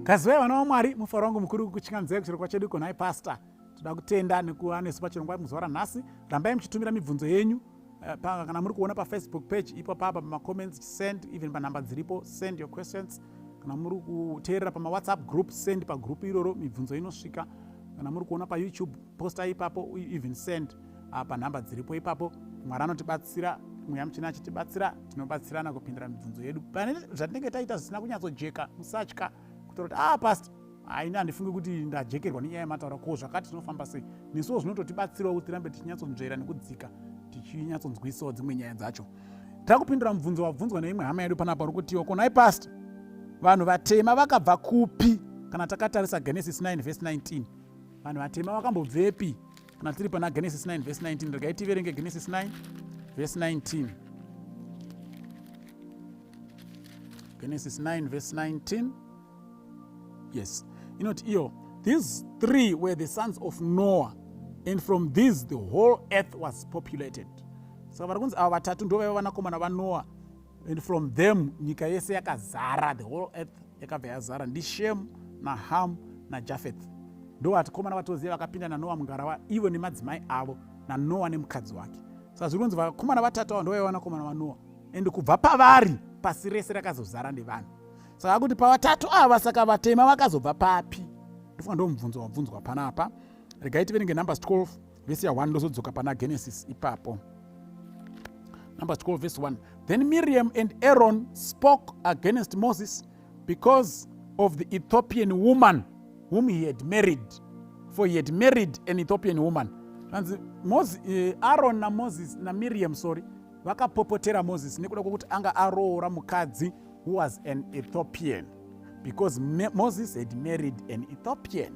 Kazivai vana vaMwari, mufaro wangu mukuru kukuchingamidza kuchirongwa chedu konhai pastor. Toda kutenda nekuva nesu pachirongwa muzuva ranhasi. Rambai muchitumira mibvunzo yenyu eh, kana muri kuona pafacebook page ipo papa pamacomments send even panhamba dziripo send your questions kana muri kuteerera pamawhatsapp group send pagroup iroro mibvunzo inosvika kana muri kuona payoutube posta ipapo even send ah, panhamba dziripo ipapo mwari anotibatsira mweya muchina achitibatsira tinobatsirana kupindura mibvunzo yedu pane zvatinenge taita zvisina kunyatsojeka musatya kutora kuti ah past haini handifungi kuti ndajekerwa nenyaya yemataura ko zvakati zvinofamba sei nesuwo zvinototibatsirawo kuti tirambe tichinyatsonzvera nekudzika tichinyatsonzwisawo dzimwe nyaya dzacho takupindura mubvunzo wabvunzwa neimwe hama yedu panapa uri kutiwo konai past vanhu vatema vakabva kupi kana takatarisa genesis 9 vhesi 19 vanhu vatema vakambobvepi kana tiri pana genesis 9 vhesi 19 regai tiverenge genesis 9 vhesi 19 genesis 9 vhesi 19 yes inoti iyo these three were the sons of noah and from these the whole earth was populated saka vari kunzi ava vatatu ndo vaiva vanakomana vanoah and from them nyika yese yakazara the whole earth yakabva yazara ndishem naham najafeth ndo vatikomana vatoziva vakapinda nanoa mungarawa ivo nemadzimai avo nanoa nemukadzi wake saka zviri kunzi vakomana vatatu ava ndovaiva vanakomana vanoa and kubva pavari pasi rese rakazozara nevanhu saka kuti pavatatu ava saka vatema vakazobva papi ndofunga ndo mubvunzo wabvunzwa panapa regai tiverenge numbers 12 vhesi ya 1 ndozodzoka pana genesis ipapo numbers 12 verse 1 then miriam and aaron spoke against moses because of the ethiopian woman whom he had married for he had married an ethiopian woman anzi eh, aaron namoses namiriam sorry vakapopotera moses nekuda kwokuti anga aroora mukadzi who was an ethiopian because moses had married an ethiopian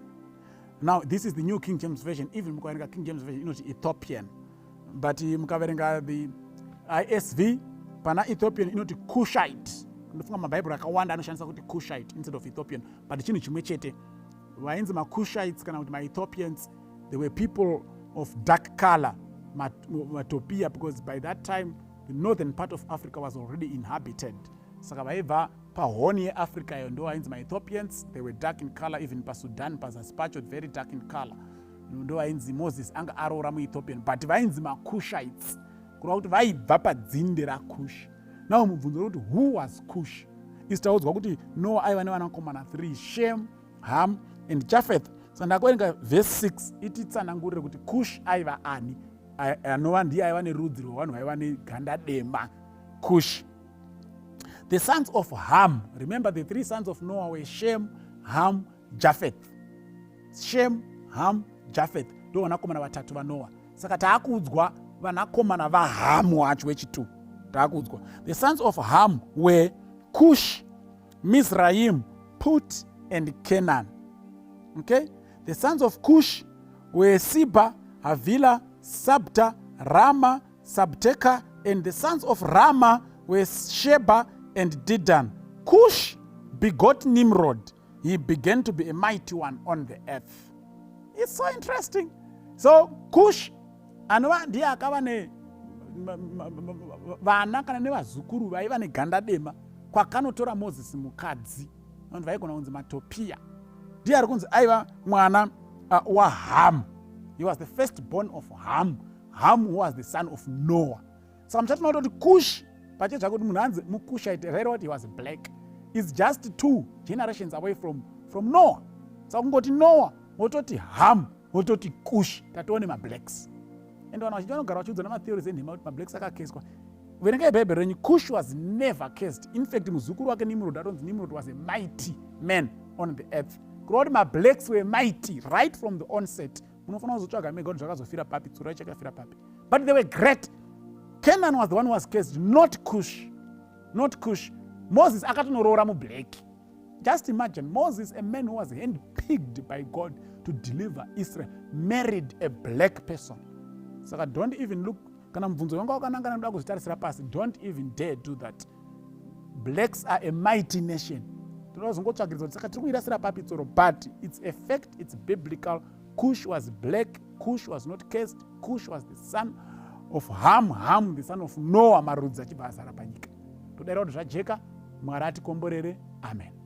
now this is the new king james version even mukaverenga king james version inoti ethiopian but mukaverenga the isv pana ethiopian inoti cushite ndofunga mabhaibheri akawanda anoshandisa kuti cushite instead of ethiopian but chinhu chimwe chete vainzi macushites kana kuti maethiopians they were people of dark color matopia because by that time the northern part of africa was already inhabited saka vaibva pahoni yeafrica iyo ndo vainzi maethiopians they were dark in color even pasudan pazasi pacho very dark in color ndo vainzi moses anga aroora muethiopian but vainzi macushites kureva kuti vaibva padzinde rakush now mubvunzo wekuti who was kush isi taudzwa kuti noa aiva nevanakomana 3 shem ham and jafeth saka ndakuverenga vhesi 6 ititsanangurire kuti kush aiva ani anova ndiye aiva nerudzi rwevanhu vaiva neganda dema kush the sons of ham remember the three sons of noah were shem ham jafeth shem ham jafeth ndo vanakomana vatatu vanoa saka taakuudzwa vanakomana vahamu wacho wechitu taakuudzwa the sons of ham were cush mizraim put and canaan okay the sons of cush were siba havila sabta rama sabteka and the sons of rama were sheba and didan cush begot nimrod he began to be a mighty one on the earth it's so interesting so kush anova ndiye akava ne vana kana nevazukuru vaiva neganda dema kwakanotora moses mukadzi vanhu vaigona kunzi matopiya ndiye ari kunzi aiva mwana uh, waham he was the first born of ham ham who was the son of noah saka muchatinoona kuti kush pachezvake kuti munhu anzi mukushaite raireva kuti he was black is just two generations away from, from noah saka kungoti noah wototi ham wototi kush tatione mablacks and vanhu vazhinji vanogara vachiudzana matheories enhema kuti mablacks akakeswa verengai bhaibheri renyu kush was never cursed in fact muzukuru wake nimrod atonzi nimrod was a mighty man on the earth kureva kuti mablacks were mighty right from the onset munofanira kuzotsvaga mega kuti zvakazofira papi tsuro yacho yakafira papi but they were great canaan was the one who was cursed not cush not cush moses akatonoroora mublack just imagine moses a man who was hand picked by god to deliver israel married a black person saka don't even look kana mubvunzo wanga wakanangana noda kuzvitarisira pasi don't even dare do that blacks are a mighty nation tinoda kuzongotsvagiridza kuti saka tiri kuirasira papi tsoro but its a fact its biblical cush was black cush was not cursed cush was the son of ham ham the son of noah marudzi achibva azara panyika todaira kuti zvajeka mwari atikomborere amen.